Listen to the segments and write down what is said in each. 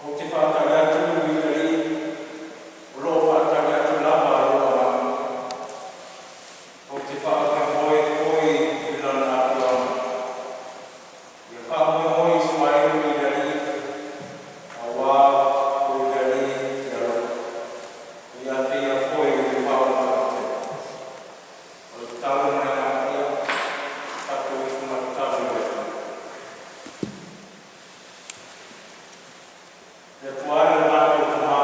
Ou te faatali atu i le Alii, o lo o faatali atu lava lou agaga. Ou te faamoemoe foi i Lana afioaga. Ia faamoemoe Isaraelu i le Alii, auā o le Alii e alofa, e ia te Ia foi le faaogataumatele. O le tatalo ma le Agaga Paia, tatou ifo ma tatalo i le Atua. Le Atua e lo matou Tama,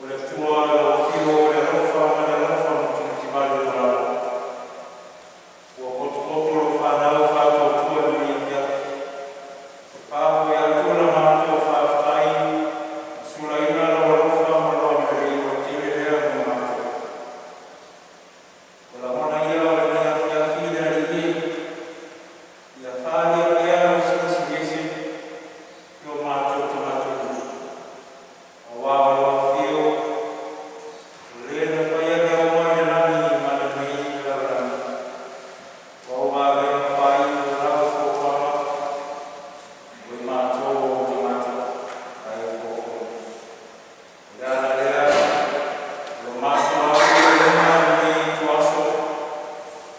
o le Atua i lau afio o le alofa ma le alofa matimati lava, ua potopoto lau fanau faatuatua i lenei afiafi e faafoi atu la matou faafetai ma sulaina lou alofa ma lou agalelei ua tele lea mo matou. O lagona ia o lenei afiafi le Alii e, ia faaalia pea lou Silisili Ese i o matou tagatanuu, auā o lau afio o le na faia mea uma i le lagi ma lenei lalolagi. Ua aumaia ma faaiu o lau fuafuaga mo i matou o ou tagata ae fofo. O le ala lea o lo matou alu ai i luma i lenei ituaso,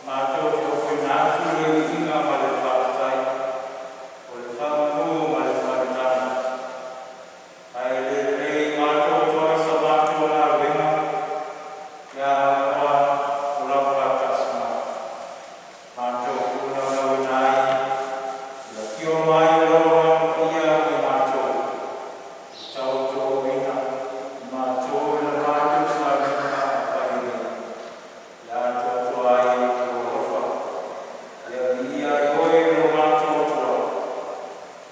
matou te ofoina atu le viiga ma le faafetai, o le faamanu ma le faaletana. Ae le lelei atoatoa i sa matou galuega pe a aunoa o lau faatasi mai. Matou tuunaunauina ai le afio mai o lou Agaga Paia mo i matou, e tautoaluaina i matou i la matou sauniga na faia nei, ia atoatoa ai lou alofa. Ia viia ai Oe lo matou Atua,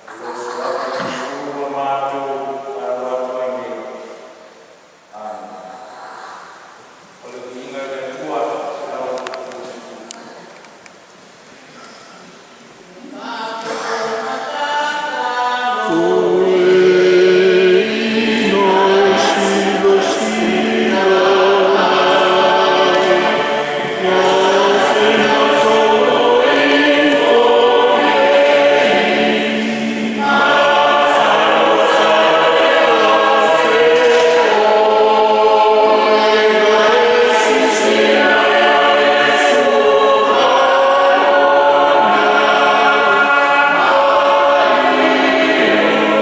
i lou Suafa Iesu ua matou tatalo atu ai nei. Amene. O le viiga i le Atua i la outou usufono. Silasila mai ia te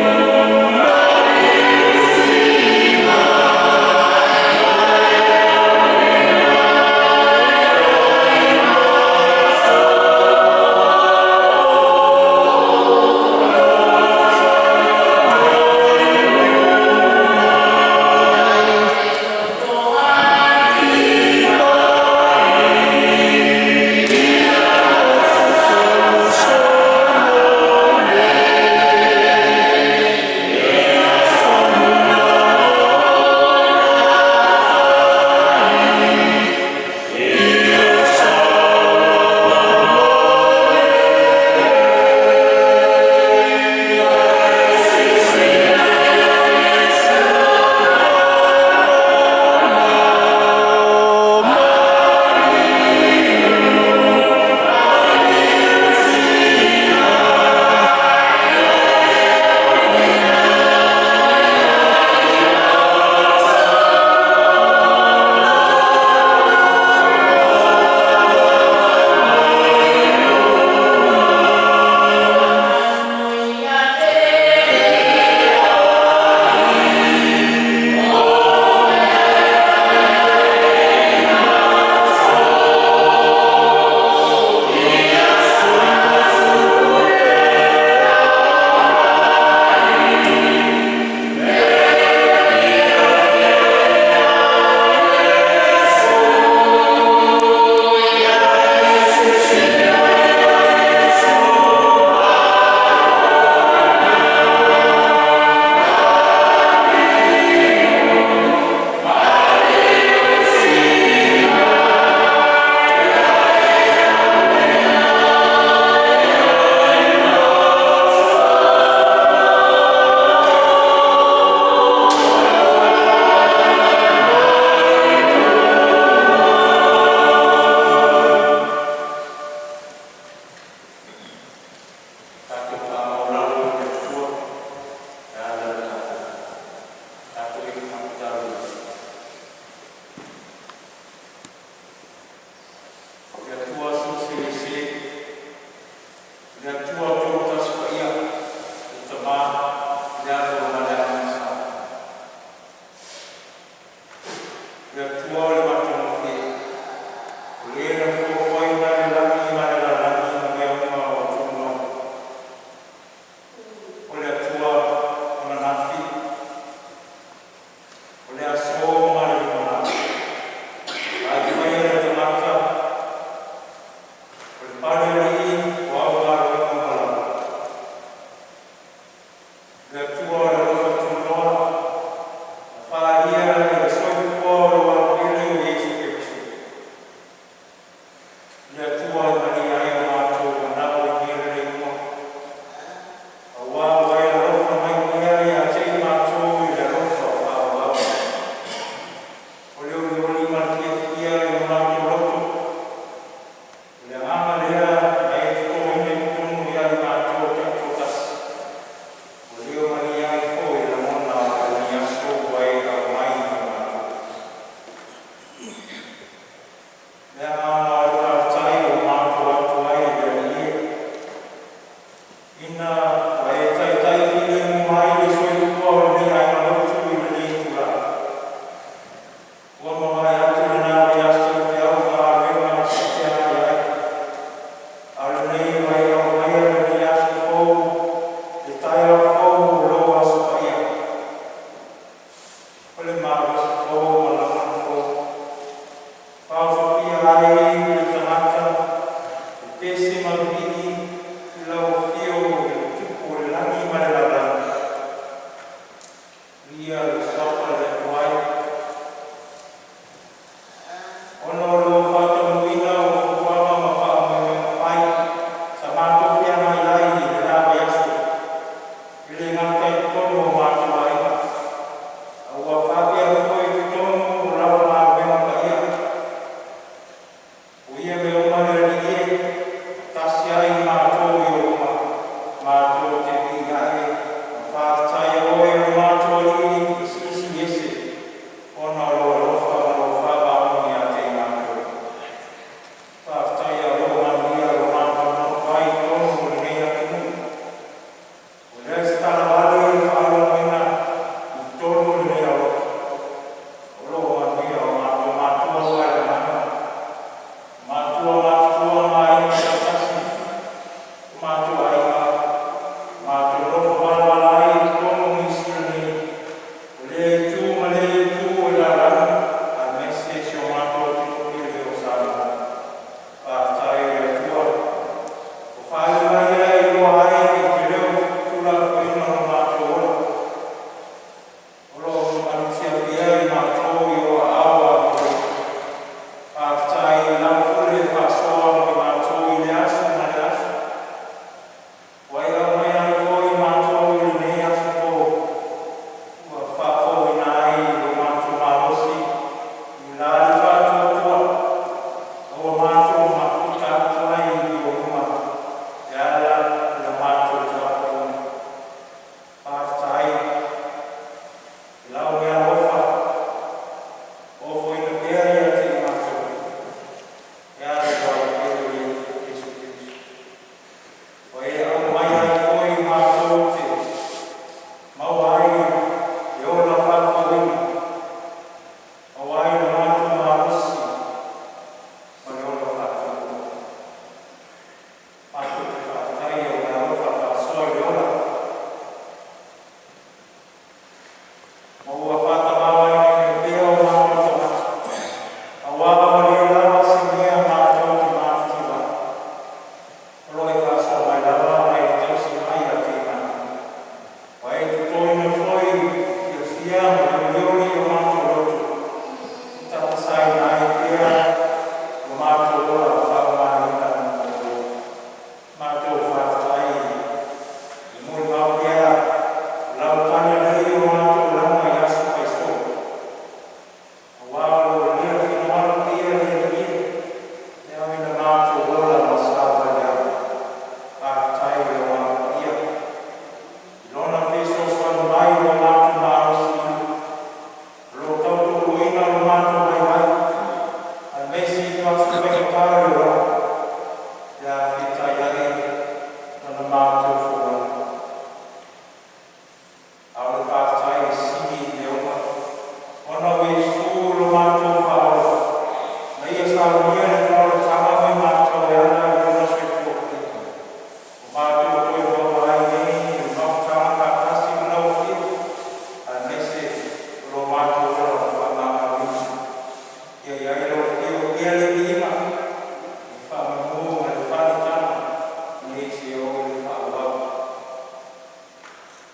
Le Atua o le alofa tunoa, na faaalia i le soifua o le Alo o Iesu Keriso, le Atua e malie ai o matou manao i mea lelei uma, auā ua e alofa mai pea ia te i matou i le alofa faaauau. O le olioli ma le fiafia i o matou loto, o le agaga lea na e totoina i totonu ia i matou taitoatasi, ua liomalie ai.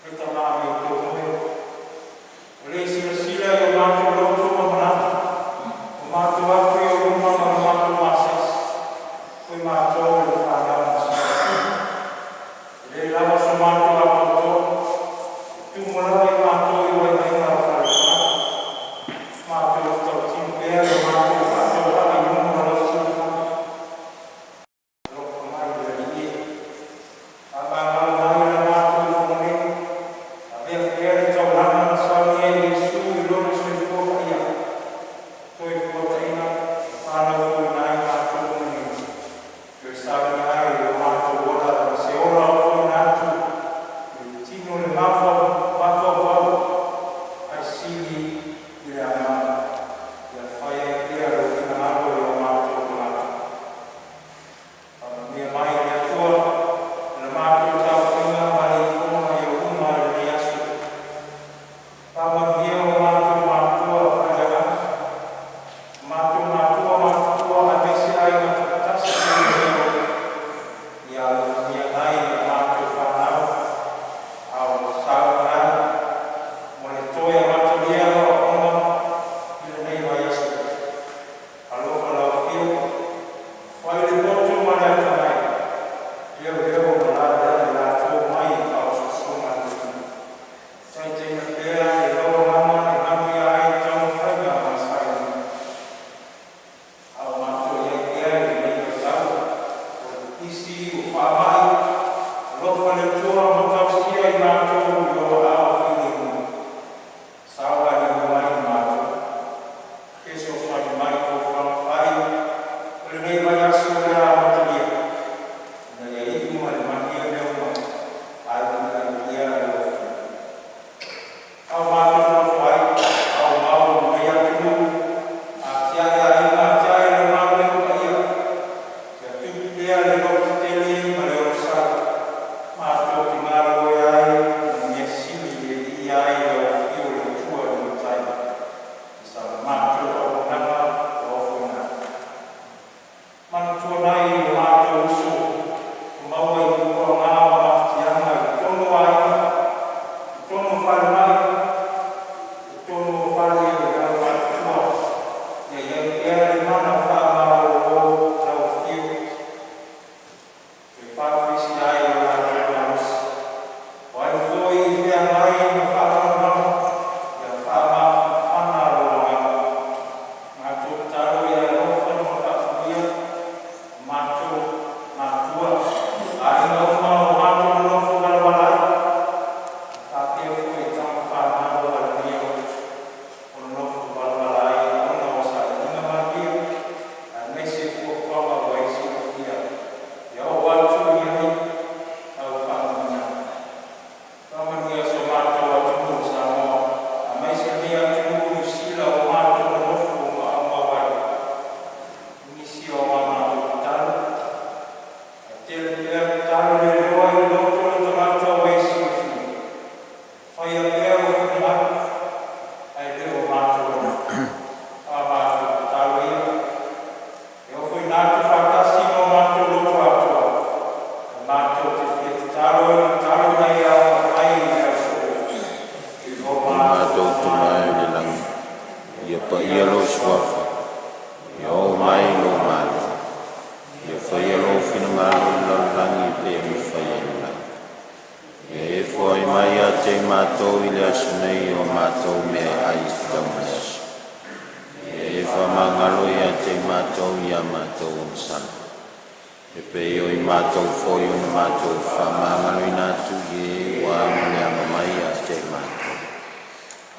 E tama amiotonu e, o le silasila i o matou loto ma manatu, o matou atu i ou luma ma le matou masese, o i matou o le fanau na sili. E le lava so matou atoatoa, e tumu lava i matou i vaivaiga o faletagata. Matou te tautino pea i o matou faataulaga i luma o lau silafaga. Alofa mai le Alii e, faamagalo mai le matou i le fono nei. Avea pea le taulaga na saunia ai Iesu i Lona soifua paia, toefuataina ma fanau fouina ai matou uma nei, toe saunia ai i lo matou ola se ola ofoina atu i le tino le mafaufau ae sili i le agaga, ia fai ai pea lou finagalo i o matou tagata. Faamanuia mai le Atua i la matou tapuaiga ma le ifoga i ou luma i lenei aso. Faamanuia o matou matua faaleagaga, o matou matua matutua aemaise aiga taitasi o lenei maota. Ia alofagia nai a matou fanau a o sauni ai mo le toe amatalia o aoaoga i lenei vaiaso. Alofa lau Afio, fai le poto ma le atamai, leoleo ma lavelave latou mai faaosoosoga a le foe. Taitaiina pea e lau Agaga e manuia ai taumafaiga ma sailiga. A o matou i ai pea i lenei vaitau o le pipisi o faamai, alofa le Atua ma tausia i matou i o aao filemu. Saogalemu ai i matou. Fesoasoani mai i fuafuaga fai o lenei vaiaso o le a amatalia, ina ia iu ma le manuia mea uma, ae viia ai pea lou Afio. A o matou nonofo ai a o maua o lenei atunuu, atiae aiga, atiae le galuega paia, ia tupu pea le lototetele ma le onosai, matou te galulue ai mo mea sili e viia ai lau Afio o le Atua le Matai i sa matou auaunaga ua ofoina atu. Manatua nai o matou uso ua maua i puapuaga ma mafatiaga i totonu o aiga, i totonu o falemai, i totonu o fale o le aumatutua. Ia i ai pea le mana faamalolo o lau Afio e toe faafiosia ai lo latou malosi. O ai foi e feagai ma faanoanoaga, ia faamafanafana lou agaga. Matou tatalo ia e alofa ma faamanuia o matou matua, aiga uma o matou nonofo valavala ai, faapea foi tama fanau a lenei alotu o nonofo valavala ai ona o sailiga manuia aemaise fuafuaga ua e silafia ia oo atu i ai lau faamanuiaga. Faamanuia so matou atunuu o Samoa, aemaise lenei atunuu o Niu Sila ua matou nonofo ma aumau ai. I nisi o a matou tatalo, ae tele pea tatalo le iloa i le loto o le tagata ua e silafia. Faia pea lou finagalo ae le o matou manatu. A matou tatalo ia, e ofoina atu faatasi ma o matou loto atoa, e matou te fia tatalo i le tatalo na e aoao mai i le aso o O matou matou Tama Tama i e le i le lagi, lagi, ia paia lou Suafa, ia oo mai lou Malo, ia faia lou finagalo i le lalolagi e pei ona faia i le lagi. Ia e foai mai ia te i matou i le aso nei o a matou meaai e tatau mo le aso. Ia e faamagalo ia te i matou ia matou ogasala. E pei o i matou foi ona matou faamagaloina atu i e ua aga le aga mai ia te i matou.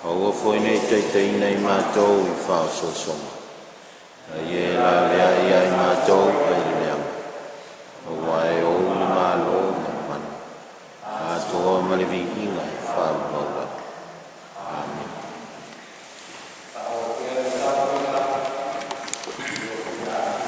Aua foi ne i taitaiina i matou i faaosoosoga, a ia e lalea ia i matou mai le leaga, aua e ou le Malo ma le mana, atoa ma le viiga e faavavau ave. Amene. Faaauau pea le tapuaiga i le ofoina atu.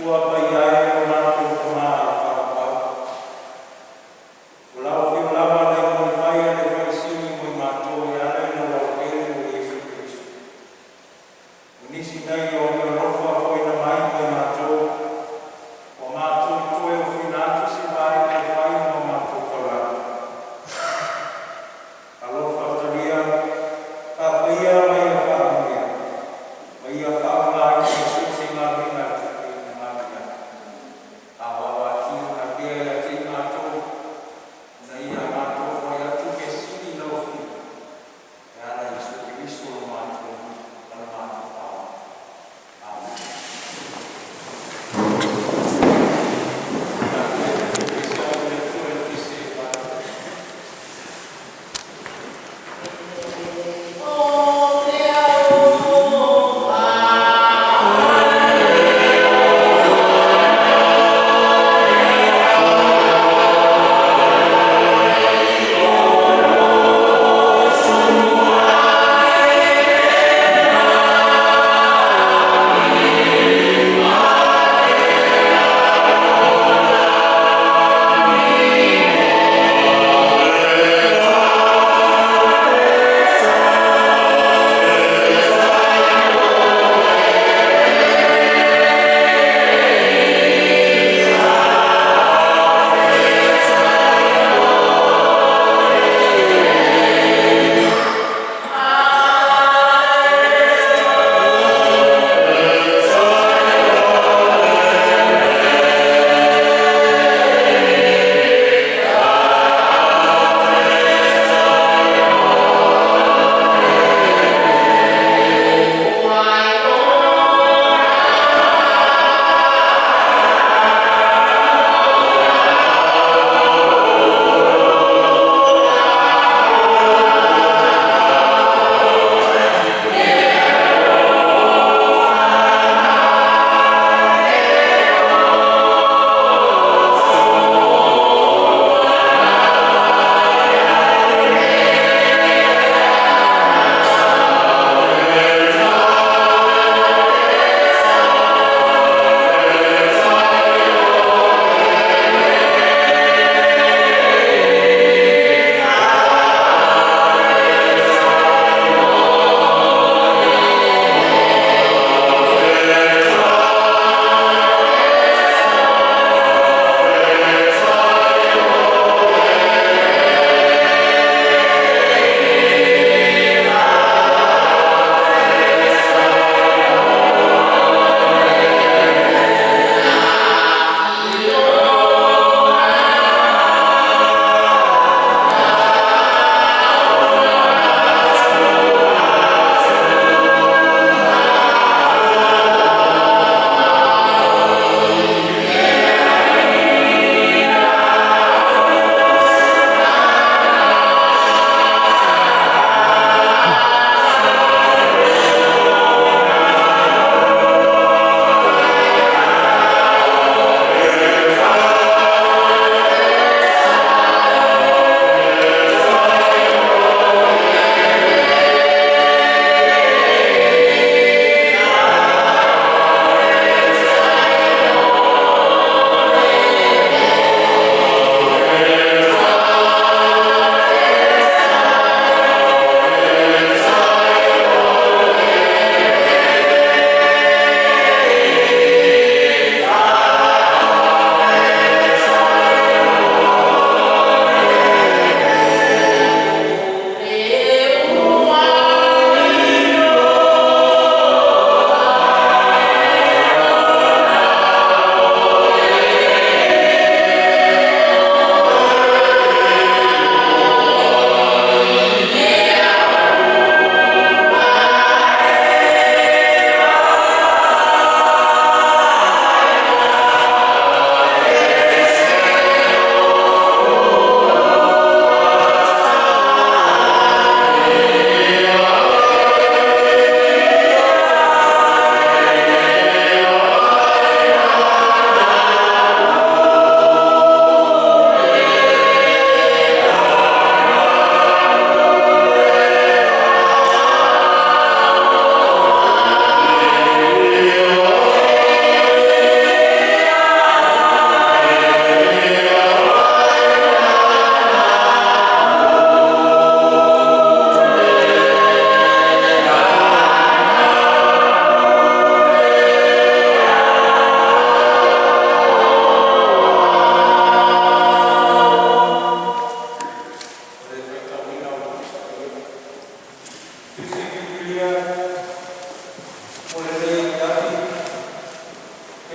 Atua Paia e o matou Tama faapaupau, o lau Afio lava le mulimulifai a le Faiosili mo i matou e ala i Lou aupele ua Iesu Keriso. O nisi nei o e alofa foaiina mai mo i matou, ua matou toe ofoina atu se vaega e fai ma o matou taulaga. Alofa talia, faapaia ma ia faamanuia, ma ia faaaogaina i so o se galuega e tufaina ai.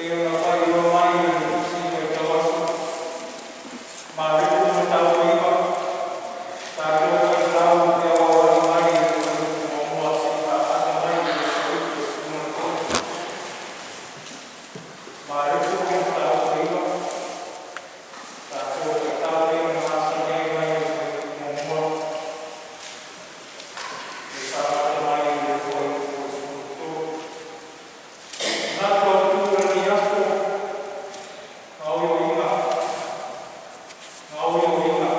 Pei ona faailoa mai e le Tusi Faitau Aso, Mareko mataupu 9, tatou faitau i le aoauli mai le fuaiupu 1 seia faapata mai i le fuaiupu 13. Mareko mataupu 9, tatou faitau pei ona masani ai mai le fuaiupu 1 seia faapata mai i le fuaiupu 13. Manatu Autu o lenei aso: Gaoioiga, gaoioiga,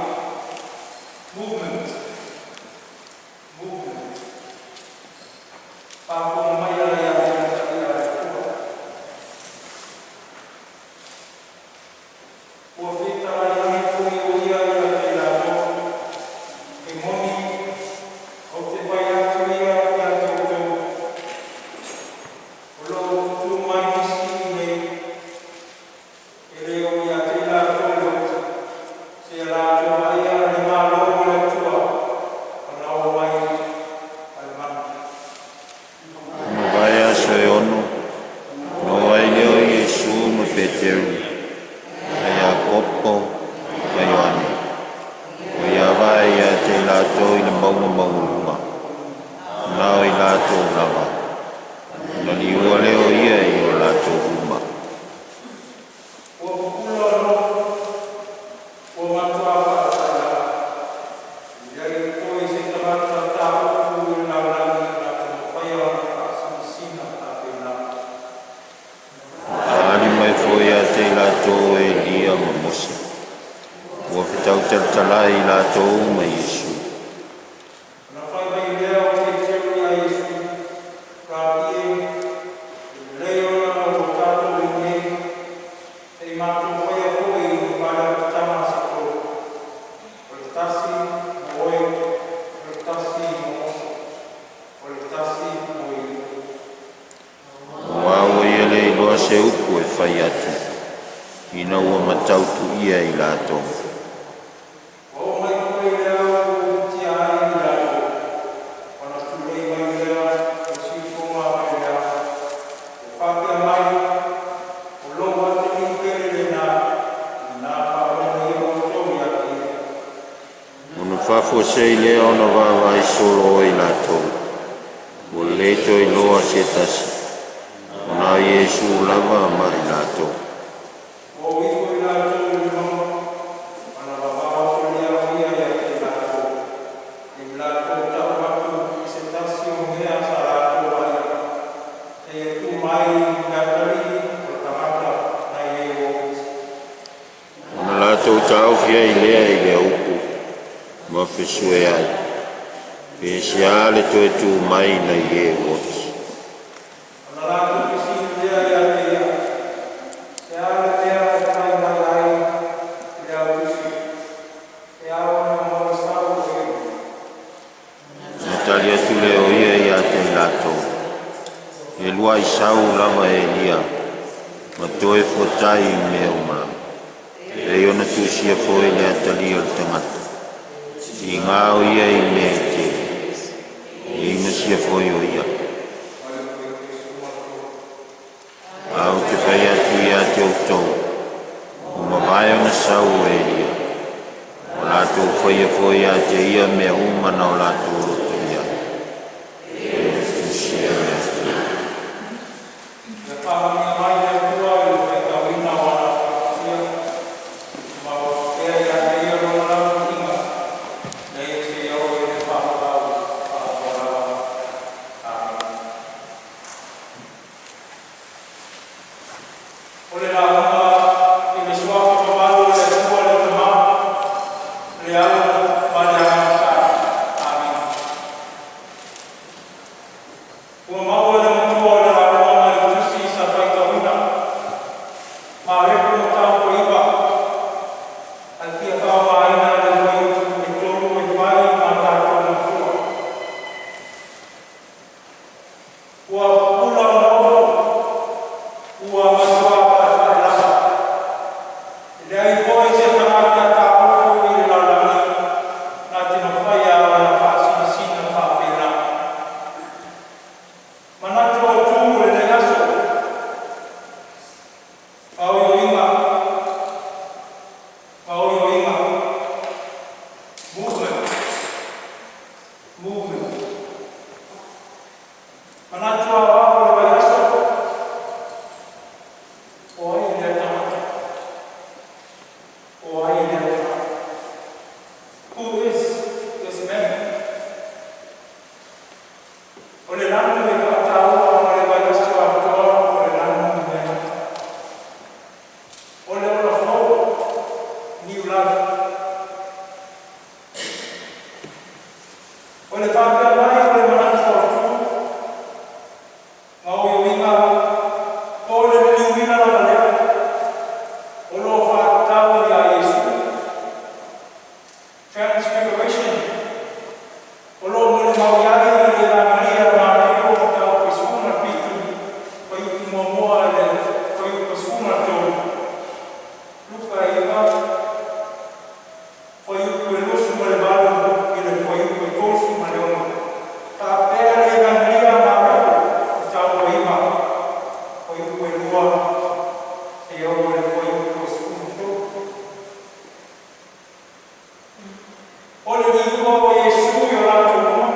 movement, movement. Faafofoga mai ala ia te oe paia a le Atua, ua fetalai ane foi o ia ia te i latou, “E moni, ou te fai atu ia ia te outou, o lo o tutū mai nisi i inei, e le oo ia te i latou le oti, seia latou vaaia le Malo o le Atua ona oo mai ma le mana.” Ua mavae aso e 6, ona oo ai lea o Iesu ma Peteru ma Iakopo ma Ioane, ua ia vae ia te i latou i le mauga maualuga, na o i latou lava. Ona liua lea o ia i o latou luma. Ua pupula le nofo, ua matua paepae lava. E leai foi se tagata taofu i le lalolagi na te mafaia ona faasinasina faapena. Na faaali mai foi ia te i latou o Eliya ma Mose, ua fetautalatala'i i latou ma Iesu. Ona fai mai lea o Peteru ia Iesu, “Rabi e, e lelei ona ua tatou i inei. Se i matou faia foi ni fale apitaga se tolu, o le tasi mo oe, o le tasi mo Mose, o le tasi mo Eli'a.” Aua ua ia le iloa se upu e fai atu, ina ua matautuia i latou. Ua oo mai foi le ao ua utiuti ai i latou, ona tulei mai lea o le siufogoga mai le ao, ua faapea mai, ‘O lou atalii pele lena, ina faalogo outou ia te ia.’” Ona faafuasei lea ona vaavaai solo ai latou, ua le toe iloa se tasi, ua na o Iesu lava ma i latou. Ua o ifo i latou i le mauga, ona vavao atu lea o ia ia te i latou, nei latou tau atu i se tasi o mea sa latou vaaia, seia tu mai le Atalii o le Tagata nai e ua oti. Ona latou taofi ai lea i lea upu, ma fesueai, pe aisea le toe tu mai nai e ua oti. Ona latou fesili lea ia te ia, “Se a le mea e fai mai ai e le Au Tusi, e ao ona maua sau o Eli'a?” Ona tali atu lea o ia ia te i latou, “E lua'i sau lava Eliya ma toe fuatai mea uma lava, e pei ona tusia foi le Atalii o le Tagata, tiga o ia i mea e tele, e inosia foi o ia. Ae ou te fai atu ia te outou, ua mavae ona sau o Eliya, ua latou faia foi ia te ia mea uma na o latou loto i ai, e pei ona tusia ia te ia.” Ia faamanuia mai le Atua i le faitauina o Lana faamanuia, ma maua pea ia te Ia Lona lavapapale nei seia oo i le faavavau atoa lava. Amene. O le lauga i le Suafa mamalu o le Atua le Tama, le Alo ma le Agaga Sa. Amene. Ua maua e le matua o le lauga mai le tusi sa faitauina, Mareko mataupu 9, ae fia faaaogaina le fuaiupu e 3 e fai ma a tatou matua. Ua pupula ona ofo, ua matua paepae lava. E leai foi se tagata taofo i le lalolagi na te mafaia ona faasinasina faapena. Manatu Autu o lenei aso: O ai lea tagata? O ai lea tagata? Who is this man? O le lanu e faataua o le vaiaso atoa o le lanu numera. O le ola fou, new life. O le faapea mai o le manatu autu, gaoioiga po o le liliuina lava lea, o lo o faatatau ia Iesu. Transfiguration, o lo o molimau i ai le Evagelia a Mateo mataupu e 17, fuaiupu 1 i le fuaiupu 13, Luka 9, fuaiupu e 28 i le fuaiupu e 36, faapea le Evagelia a Mareko mataupu e 9, fuaiupu e 2 seia oo i le fuaiupu e 13. O le liua o Iesu i o latou luma,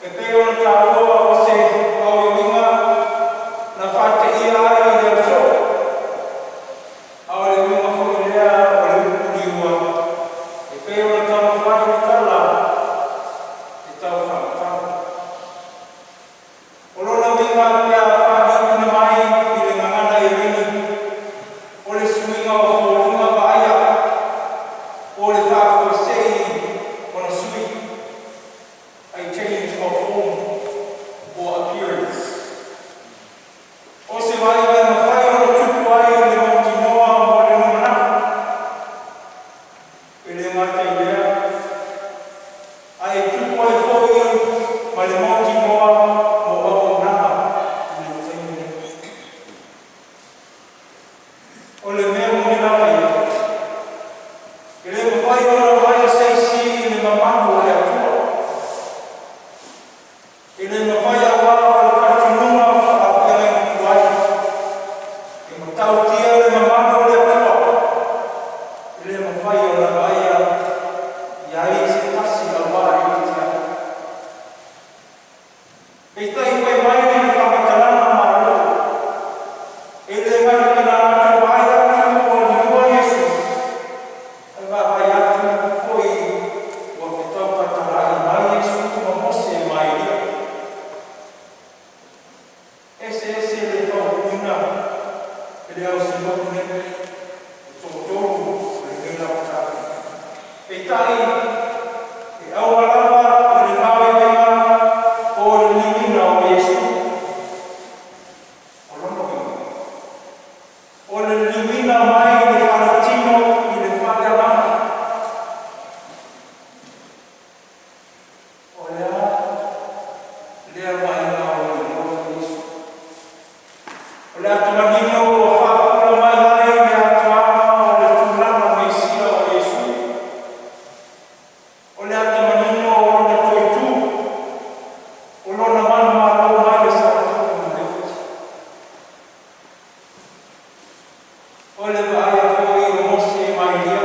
e pei ona taua o se gaoioiga na faateia ai le ausoo, a o le uiga foi lea o le upu liua, e pei ona taumafai le tala e tau faamatala. O lona uiga pe a faaliliuina mai i le gagana Eleni, o le suiga o foliga vaaia, po o le faafuasei ona sui, a change of form or appearance. O se vaaiga e mafai ona tupu ai le mautinoa mo le lumanai. E le gata i lea, ae tupu ai foi ma le mautinoa mo auaunaga i le taimi nei. O le mea moni lava ia, e le mafai ona vaaia se isi i le mamalu o le Atua. E le mafai auā o le talitonuga faafeagaiga tuai. E matautia le mamalu o le Atua. E le mafai ona vaaia i ai se tasi auā e le tiai. Peitai fai mai le faamatalaga Malo. E le gata ina latou vaai atu ua liua Iesu, ae vaavaai atu foi ua fetautatala'i mai Iesu ma Mose ma Elia. Eseese le faaupuina e le ausimapu nei, e toatolu o lenei lapatai. Peitai, e auga lava i le gaoioiga o le liliuina o Iesu. O lona uiga, o le liliuina mai le faaletino i le faaleagaga. O le a lea vaaiga ua iloa Iesu. O le ata manino ua faapupula mai ai le atoaga o le tulaga Mesia o Iesu. O le ata manino o lona toe tu, o lona manumalo mai le saototo ma le oti. O le vaaia foi o Mose ma Elia,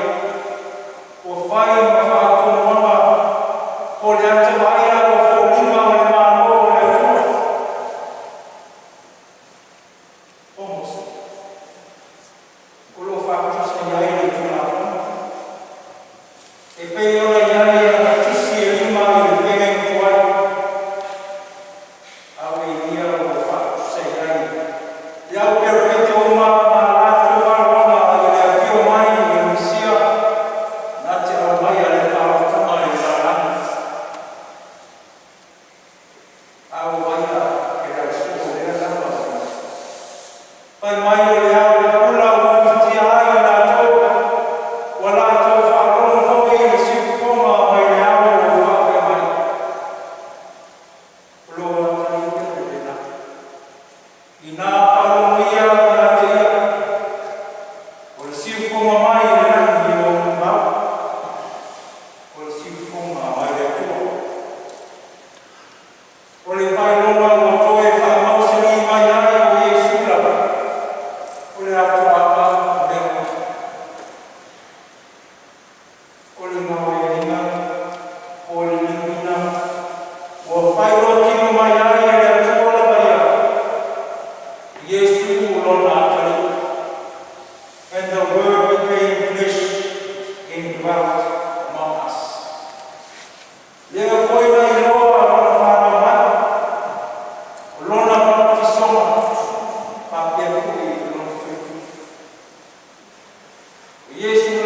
ua fai ma faatonuaga o le ata vaaia o foliga o le Malo o le Atua. O Mose, o lo o faatusa i ai le Tulafono. E pei ona i ai ana tusi e 5 i le feagaiga tuai. A o Elia ua faatusa i ai le au perofeta uma ma latou aloaga i le afio mai o le Mesia na te aumaia le faaolataga i le lalolagi. A ua vaaia e le ausoo lea lava. Fai mai o le ao pupula ua ufitia ai i latou, ua latou faalogo foi i le siufofoga mai le ao ua faapea mai. O lo o atagia le lena. Ina faalogo ia ia te ia, o le siufofoga mai le lagi o mau, o le siufofoga mai le Atua. O le faailoga ua toe faamausali mai ai o Iesu lava, o le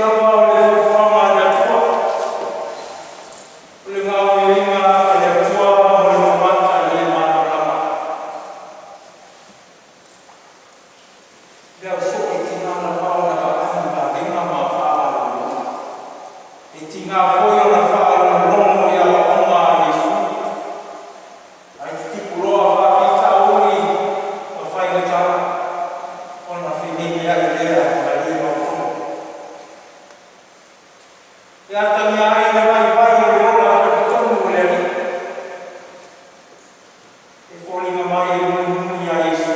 lava o le fuafuaga a le Atua, o le gaoioiga a le Atua mo le tagata le malamalama. Le ausoo e tiga lava ona vaai i vavega ma faamalologa. E tiga foi ona faalogologo i aoaoga a Iesu. Ae tutupu loa faafitauli ma faigata ona fememeai lea ma le mautonu. E atagia ai le vaivai o le ola talitonu o le Alii. E foliga mai e mulimuli ia Iesu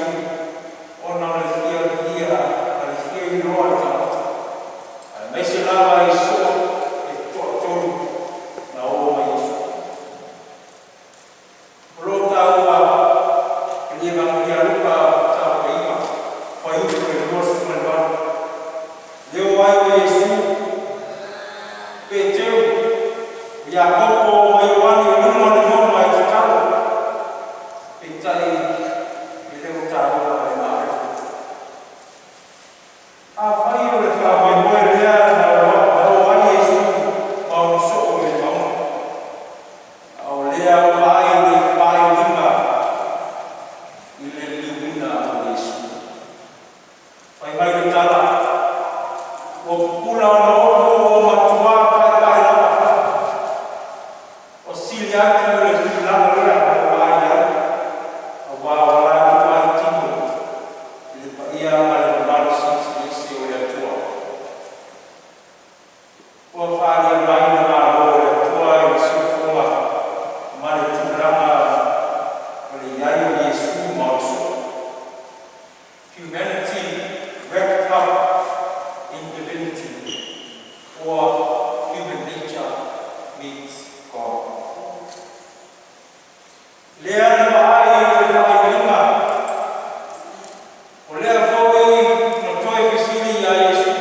ona o le fia viia ma le fia iloa e tagata, aemaise lava i soo e toatolu na o ma Iesu. O lo o taua i le Evagelia a Luka mataupu e 9, fuaiupu e 28, le o ai o Iesu, Peteru, o Iakopo ma Ioane i luga o le mauga e tatalo, peitai e le o taua le Mareko. Afai o le faamoemoe lea na o ai Iesu ma ona soo i le mauga, a o lea ua vaai le faaiuina i le liliuina o Iesu. Fai mai le tala, ua pupula ona o'o ua matuā paepae lava. Ua sili atu le tulaga lea na vaai ai, auā ua latou vaai tino i le paia ma le mamalu silisili ese o le Atua. Ua faaalia mai le Malo o le Atua i le siufofoga ma le tulaga o le i ai o Iesu ma ona soo. Humanity wrapped up in divinity, or human nature meets God. Lea na vaai i le faaiuina, o lea foi na toe fesili ia Iesu,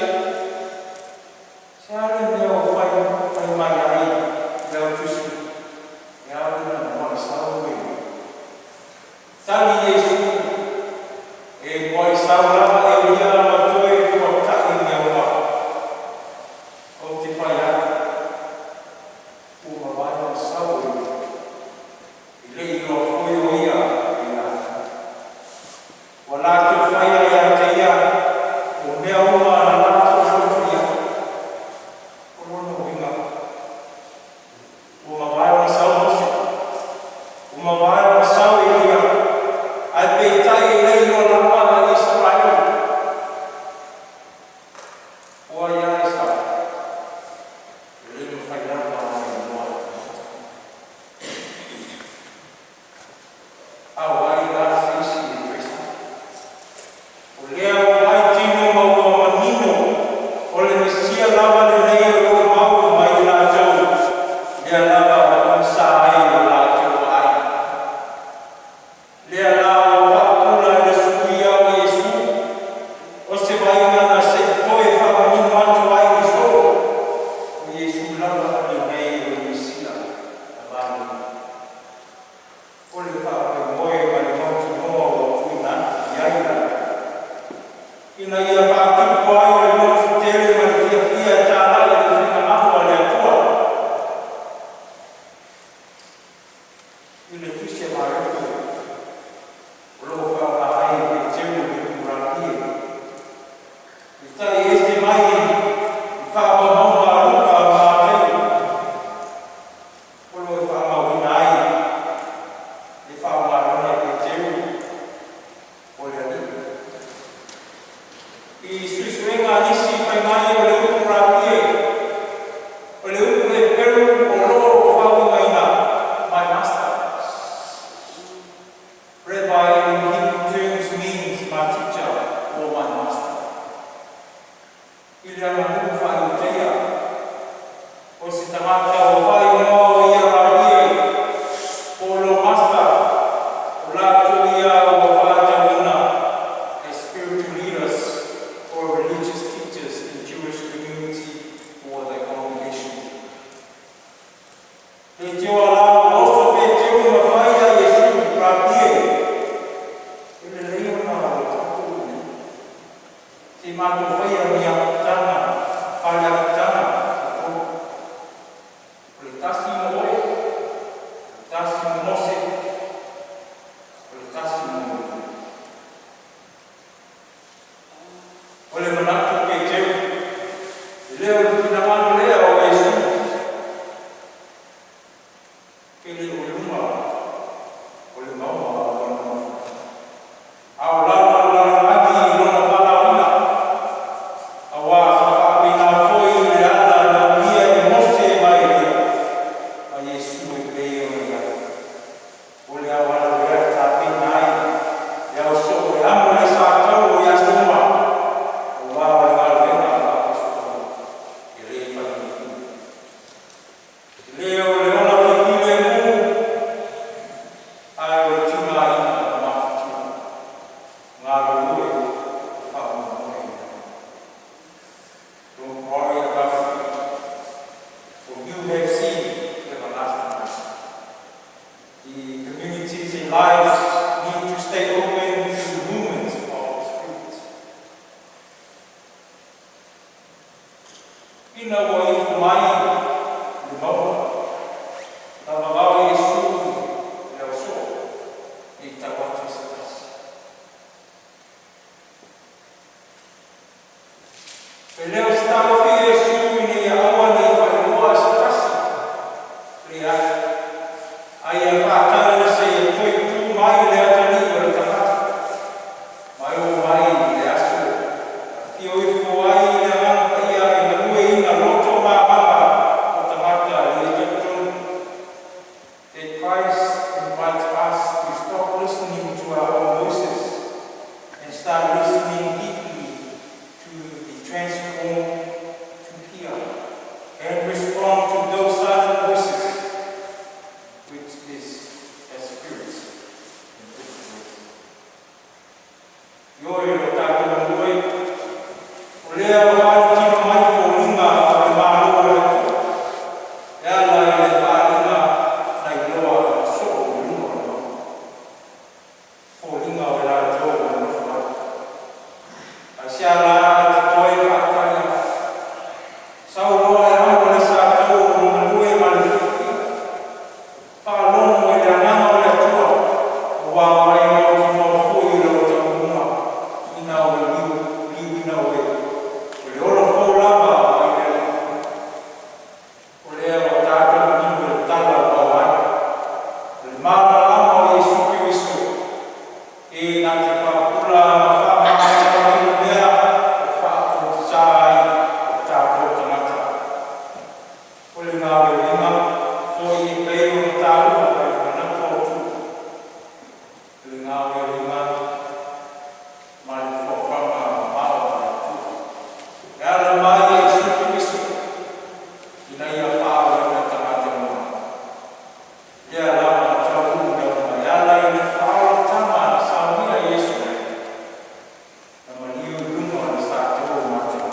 se a le mea ua fai, fai mai ai le au tusi, e ao ina muai sau e. Tali Iesu, e muai sau lava Elia ma toe fuata'i mea uma. Ou te fai atu, ua mavae ona sau o Elia. E le iloa foi o ia e latou. Ua latou faia ia te ia o mea uma na latou loto i ai. O lona uiga, ua mavae ona sau Mose, ua mavae ona sau Elia, ae peitai e le iloa lava e Isaraelu. Ua ia e sau, e le mafai lava ona iloa e tagata. A o ai la se isi e toe sau? O lea ua vaai tino ma ua manino o le Mesia lava lenei o lo o mau mai i latou, lea lava ua agasā ai o latou vaai. Lea la ua faapupula i le suia o Iesu, o se vaaiga na se'i toe faamanino atu ai i soo, o Iesu lava lenei o le Mesia na valelua. O le faamoemoe ma le mautinoa ua tuuina atu i ai latou, ina ia faatupu ai o le loto tele ma le fiafia e talai i le finagalo a le Atua. I le tusi a Mareko, o lo o faaaoga ai e Peteru le upu rabie. E tai ese mai i faamaumauga a Luka ma Mataio, o lo o e faamauina ai le faaaogaina e Peteru o le Alii. I suesuega a nisi fai mai o le upu rabie, o le upu Heperu o lo o faauigaina my master. Rabbi in Hebrew terms means my teacher or my master. I le aganuu faaiuteia, o se tagata ua faaigoa o ia rabie po o lo master, o latou ia ua faatauina as spiritual leaders or religious teachers in Jewish community or the congregation. Leitioa la ua oso Peteru ma fai ia Iesu rabie, e lelei ona o tatou i inei. Se matou faia ni apitaga fale. O le manatu Peteru, e le o le finagalo lea o Iesu, e le o i luga o le mauga o lona nofoaga, a o lalo o le lalolagi i lona valaauina, auā sa faapena foi le ala na uia e Mose ma Eli'a ma Iesu e pei ona i ai. O le auala lea e tapena ai le ao soo e amo le sa tau i aso uma, auā o le galuega a le faapotopoto e le faigofie. E le o le ola filemu, ae o le tigaina ma mafatia, galulue ma faamoemoe i le Atua. Don't worry about the future, for you have seen everlasting life. The communities and lives need to stay open to the movement of the Spirit. Ina ua ifo mai le mauga, lavavao Iesu i le ausoo ne i tau atu i se tasi. E le o se taofi Iesu ina ia aua ne i faailoa e se tasi leai, a ia faatali seia toe tu mai le atalii o le tagata. Ma e oo mai i le aso afio ifo ai le Agaga Paia e galueaiina loto ma agaga o tagata le talitonu. That Christ invites us to stop listening to our own voices and start listening deeply to the transformed to hear and respond to those silent voices, which is a spirit in different ways. Ioe lo tatou galue, o lea ua faautino mai foliga o le Malo o le Atua, e ala i le faaaliga na iloa e soo i luga o le mauga. Foliga o i latou e nonofo ai. Aisea la e te toe faatali ai? Sau loa e amo le sa tau o le galue ma le fiafia. Faalogo i le agaga o le Atua, auā ua e mautinoa foi i lou taunuuga ina ua liuina oe, o le ola fou lava mai le Alii. O lea ua tatou manino i le tala ua ao ai. O le malamalama o Iesu Keriso, e na te faapula ma faamalamalamaina mea o faapotoposā ai o tatou tagata. O le gaoioiga foi e pei ona taua i le manatu autu. O le gaoioiga ma le foafaga mamao a le Atua. E ala mai e Iesu Keriso, ina ia faaolaina tagata uma. Lea lava na taunuu uma e ala i le faaolatama na saunia e Iesu. Na maliu i luga o le sa tau o matega.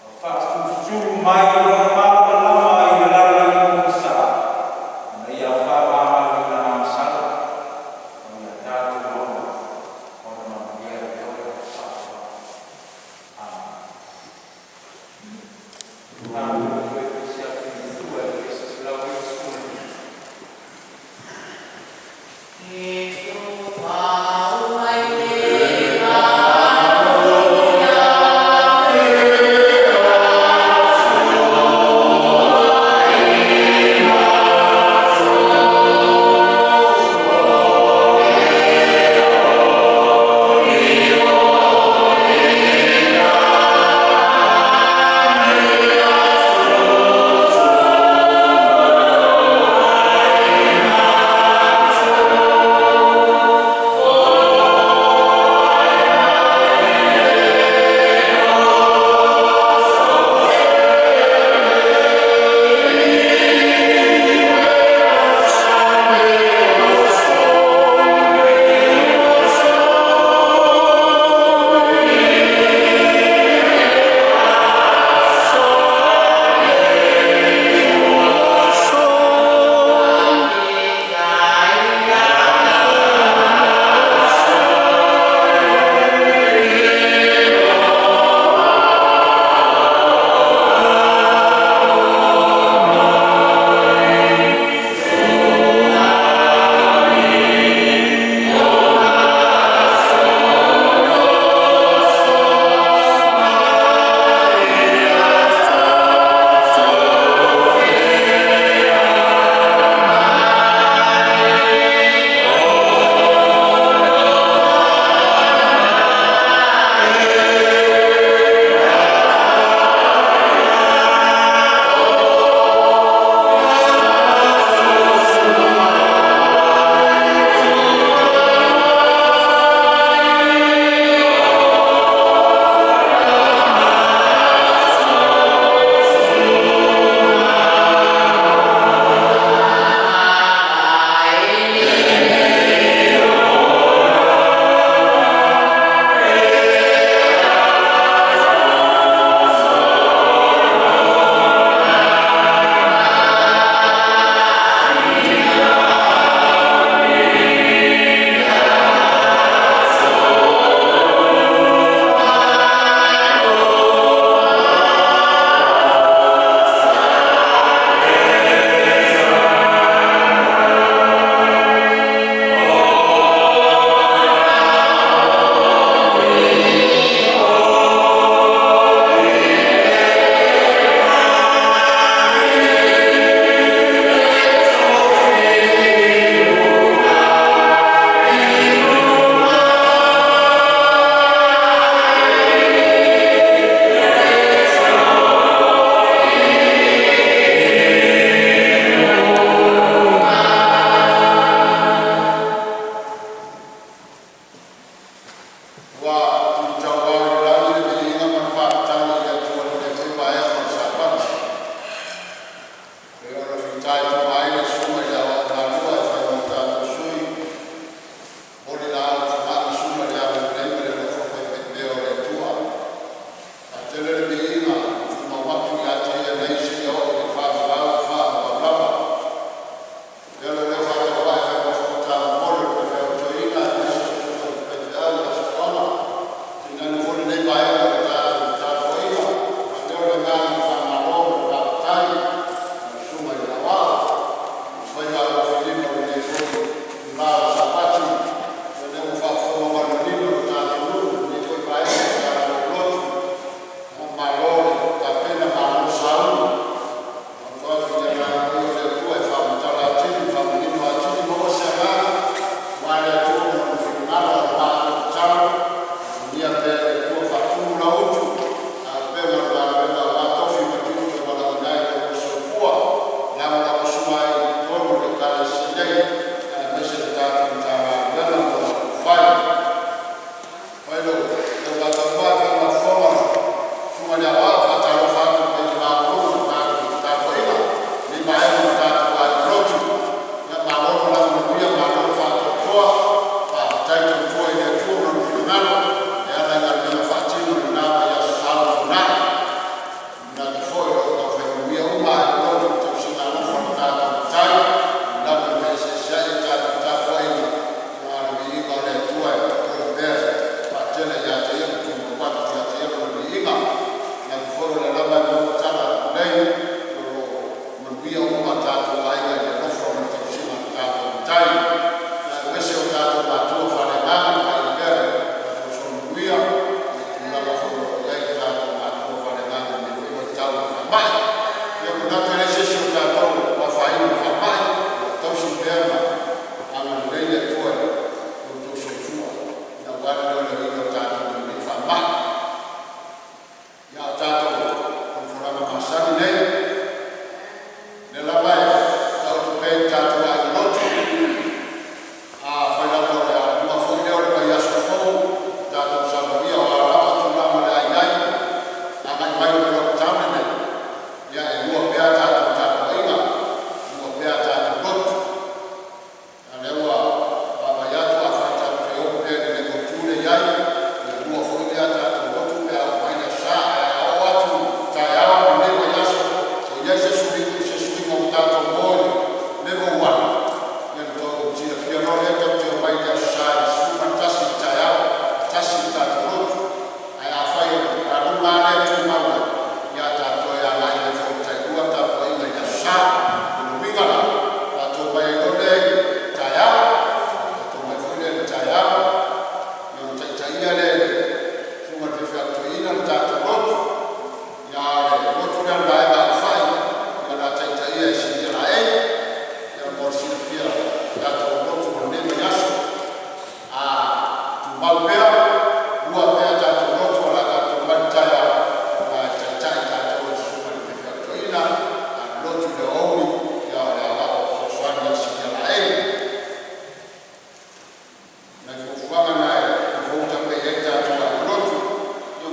Ma faasulusulu mai lona malamalama i le lalolagi pogisa. Ina ia faamagaloina agasala. Ma ia tatou maua ona manuia e oe faaaloalo. Amen. Tatou toe pese atu i le Atua i le pese 197. Iesu au mai le malo ia te.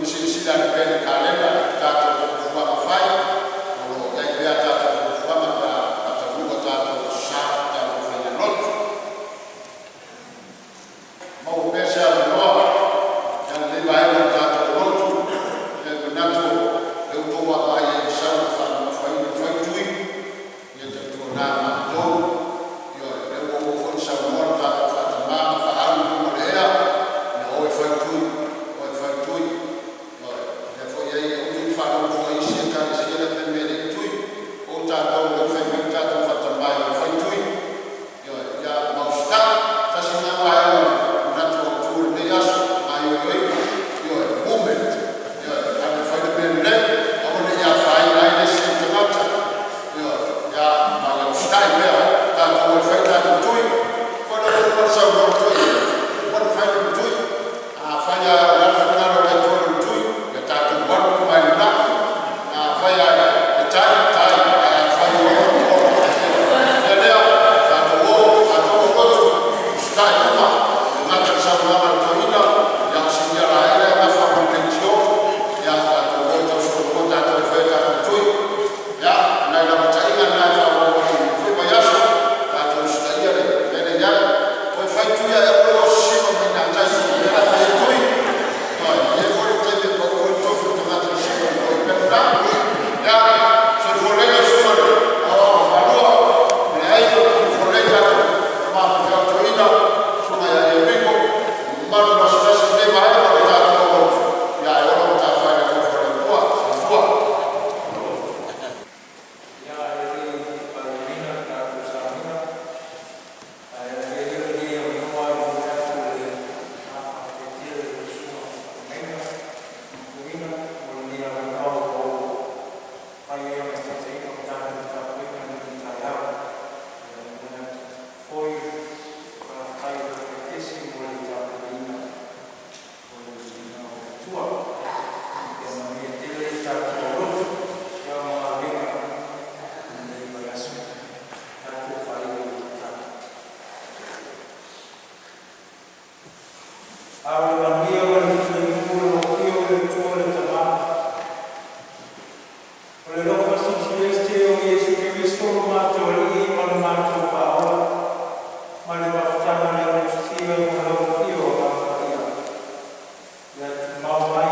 Tui silasila ane pea i le kalena i tatou fuafuaga fai o lo o i ai pea a tatou fuafuaga pe a faataunuu a tatou Aso Sa i tatou faigalotu. Maua pea se avanoa e ala i lenei vaega o le tatou lotu. E manatu o lea ua outou vaavaai i ai i le sau i le faamamafaina o faitui, ia tautuana ma outou, ioe, o lea ua uma foi ona saunoa le tatou faa-tama ma faaalu i luga o le ea, ia o e fai tui, o e fai tui. Ioe, o lea foi e i ai, aua tou te faalogo fua i isi Ekalesia la e fai mai e leai ni tui. O tatou o lea ua fai mai le tatou faa-tama e o e fai tui, ioe, ia ma usitai. Tasi lena vaega o le manatu autu o lenei aso gaoioiina, ioe, movement, ioe, alu e fai le mea lelei, aua ne i afaina ai le isi tagata, ioe, ma ia usitai pea. Tatou o e fai a tatou tui. Aua o lea ua uma ona saunoa le toeaina, ua uma ona fai lana tui. Afai lava o le a le finagalo o le Atua i lona tui, ia tatou alu uma ai i lena. Afai lava e tai, tai, ae afai e ola, ola. O le mea lea, tatou o tatou aulotu, usitai uma, e le gata i le saunoaga a le toeaina, a o sinia laei la e nafa ma le leitio. Ia tatou o e tausolomua tatou e fai a tatou tui. Ia, o nai naunautaiga na e faaauau atu i lenei foi vaiaso, tatou usitaia le mea lea e i ai. O e fai tui ae aua le o sisina mai gatai i mea la e fai ai tui. Ioe, e i ai foi le taimi e pau ai le tofi o le tagata i le sima i o i le mea lena. Ia, soifua lelei lau Susuga i le Aoao Maualua ma le aiga, soifua lelei tatou tama faifeau toeaina, le Susuga ia Ieriko ma le mamalu gasegase i lenei vaega o le tatou aulotu, ae ola matafale i le alofa o le Atua. Soifua. Ia, ae le i faaiuina le tatou sauniga, ae avea ia lenei avanoa e momoli atu le agaga faafetai tele i lau Susuga i le Faafeagaiga ma le Toeaina mo lenei avanoa ua mafai ai ona taitaiina le tatou tapuaiga i lenei taeao. E momoli atu foi le faafetai i le aufaipisinisi mo le tapenaina o le viiga o le Atua. Ia manuia tele le tatou aulotu ma galuega i lenei vaiaso. Tatou faaiu i le tatalo. Ao le manuia ma le filemu i lau Afio o le Atua le Tama, o le alofa silisili ese o Iesu Keriso lo matou Alii ma lo matou Faaola, ma le mafutaga le augafitiga ma lau Afio o Agaga Paia, ia tumau mai.